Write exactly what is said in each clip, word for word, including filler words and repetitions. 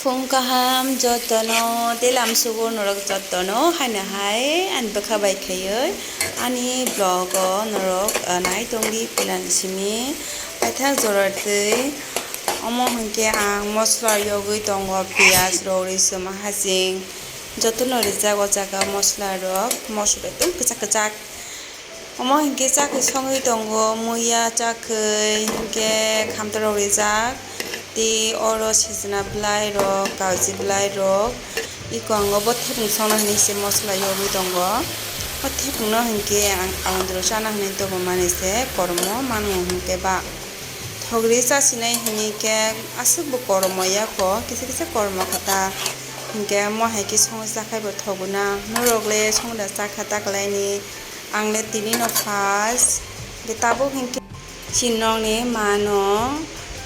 Phung kaham jotono, tei lamsugo norok jotono, haino hai ani bwkha bai khaiwi ani vlog o norok, ah, nai tongdi puilani simi. Paithak jora twi omo hinkhe ang mosla yogwi tongo, piyaj rok, risum, hasing jotono rijak o jaga mosla rok, mosla ekdom kwchak kwchak. Omo hinkhe chakwi songwi tongo, muiya chakwi hinkhe khamtorok rijak, tei oro sejna bwlairok, kaji bwlairok, eko ang bo thepung songna hinwi se mosla yogwi tongo. O thepungno hinkhe ang aondro chana hinwi tongmani se kormo mango hinkhe ba. Thogri chasinai hinwi khe aswk bo kormo ya kho, kisa kisa kormo kha ta. Hinkhe mo hai khe songwi chakhai bo thogo na. Norok le songda chakha ta kwlaini. Ang le tini no first. Hinkhe tabuk hinkhe chini nokni ma no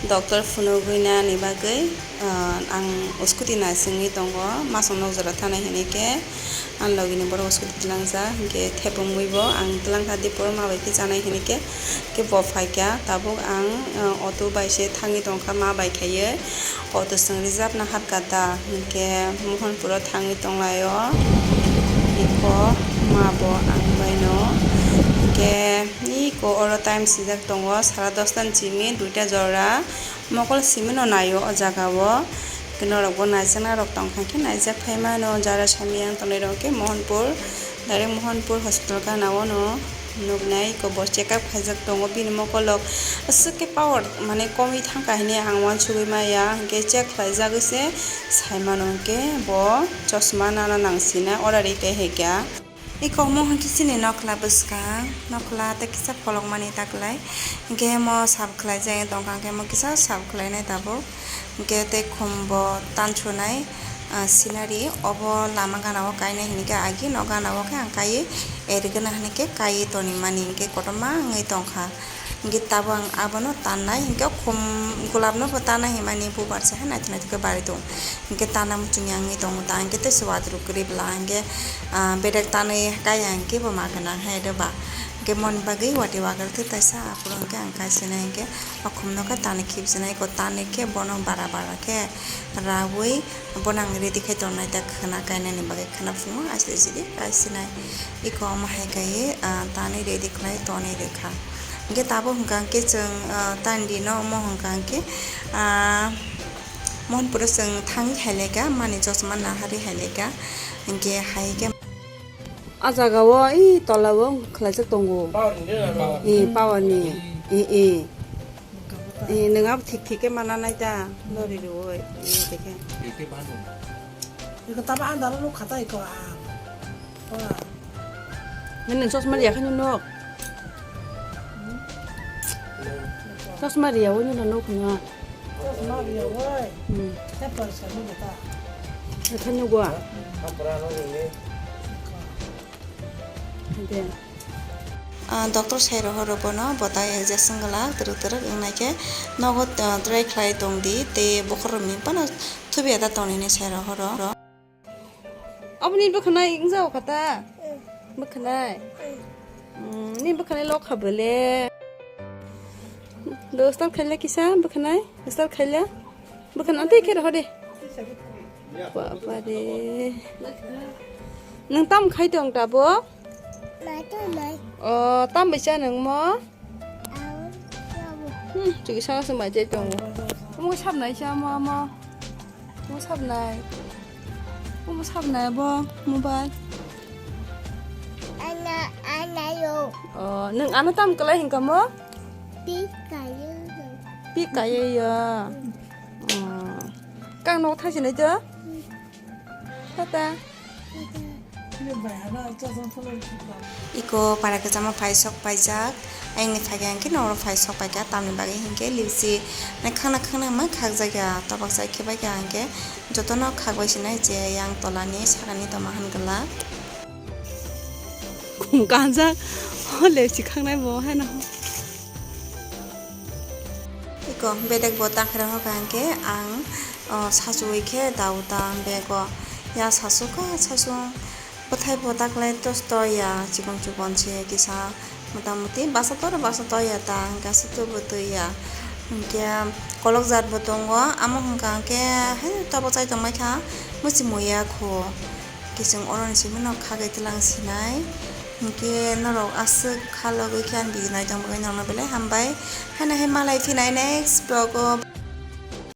doctor phunugwi nani bagwi, ah, ang scooty naisingwi tongo. Masong nok jora thanai hinwi khe. Ang logini borok scooty tlangjak, hinkhe thepung mui bo ang tlangkha, dipor ma bai khe chanai hinwi khe, khe bo phaikha. Tabuk ang, uh, auto bai se thangwi tongkha, ma bai khaiwi auto chwng reserve na harkha da, hinkhe Mohanpuro thangwi tonglaio. Iko ma bo ang baino, hinkhe iko oro time sijak tongo, sara dosta ni simi duita jora. Mokol simi no naio o jaga o. Norok bo naijaknai rok tong kha khe naijak phai mano, jara samiyang tongnai rok khe Mohanpur, direct Mohanpur hospital gana o no nuknai, eko bo check up khaijak tongo bini mokol rok aswk khe power mane komwi thang kha hinwi ang uansugwi maya, hinkhe check khlaijagwi se sai mano hinkhe bo chosma nana nang sinai order ri khe hai kha. Eko omo hwnkhe chini nokla bwskang, nokla tei kisa pholokmani ta kwlai. Hinkhe omo sap khlaijak tongkha, hinkhe omo kisa sap khlainai tabuk. Hinkhe tei khum bo tansunai, ah, scenery obo lama gana o kainai hinkhe agi nok gana o khe ang kaiwi erigena hinkhe kaiwi tonwi mani hinkhe kotorma wngwi tongkha. Hinkhe tabuk ang abono tannai, hinkhe khum gulab no bo tanna himani bubar se hai naithok naithok khe barwi tongo. Hinkhe tanna muchungya wngwi tongo ta, hinkhe tei se watwi rok kwrwi bwla hinkhe, ah, bedek tanwi kaiya hinkhe bo ma gwnang hai do ba. Hinkhe moni bagwi watwi wagar khe kaisa aphuru hinkhe ang kaisinai hinkhe o khum no khe tanwi khibsinai, eko tanwi khe bono bara bara khe raui. Bono ang ready khai tongnai ta khwna kainani bagwi, khwna phungo aswk sidi kaisinai. Eko omo hai kaiwi, ah, tanwi ready khlai tonwi rwkha. Hinkhe tabuk hwnkha hinkhe chwng, ah, tandino omo hwnkha hinkhe, ah, Mohanpuro chwng thangwi hai laikha, mani chosma naharwi hai laikha. Hinkhe hai khe a jaga o i tola o khlaijak tongo. Power ni. I power ni. I, i. Eh, nwng abo thik thik khe mana nai ta, lori rwui, eh, dekhe. Eko tamo ang daro nuk khata eko ang. Wah. Nini chosma riya khani nok. Chosma riya woi nini nok khani. Chosma riya woi. Hmm. Tei poriskar nuk ta. Khani gua. De. Ah, doctor sai rohoro bono bota injection glak twrwk twrwk wngnaikhe nogo, ah, try khlai tongdi tei bokhorokni phano thubiya da tongnini sai rohoro. Aboni bwkhanai wngjago kha ta? Bwkhanai? Mm, ni bwkhanai lokha bwle? Do start khaila kisa bwkhanai? Start khaila? Bwkhanai tei khe rohor de. Baba re. Nwng tam khai tong tabuk? Mai tong nai. O, tam bai cha nwng mo? Ang tabuk. Hmm, chukisa se mai chai tongo. Omo sabnai cha mo, mo. Omo sabnai. Omo sabnai bo, mobile. Ana, ana yo. O, nwng ano tam kwlai hinkha mo? Pi kayo. Pi kayo yo. O. Kang no thai sinai to? Tata. Iko para kwchama phai sok paijak. Ayangni phaikhe hinkhe noro phai sok paikha, tamni bagwi hinkhe lipsi khangna khangna ma khakjakya, tobak chai khe baikha hinkhe jotono khakbai sinai je yang tolani sakani toma hangla. Khum kanjak, o lipsi khangnai bo haino. Iko bedek bo takhra hoka hinkhe ang, o, sachuwi khe dau ta bego. Ya sachu kha sachu bwthai bo taklai tos to ya chikon chikon se kisa motamuti basa toro basa to ya ta hingke aswk to bo twi ya. Hinkhe Kolok jat bo tongo, amo hwnkha hwnkhe hai tabuk chai tongmai kha, muchung muya kho. Kiching oroni simi no khagwi tlang sinai. Hinkhe norok aswk khalogwi khe ang video nai tong bagwi norokno belai hambai. Haino hai malai phinai next vlog o.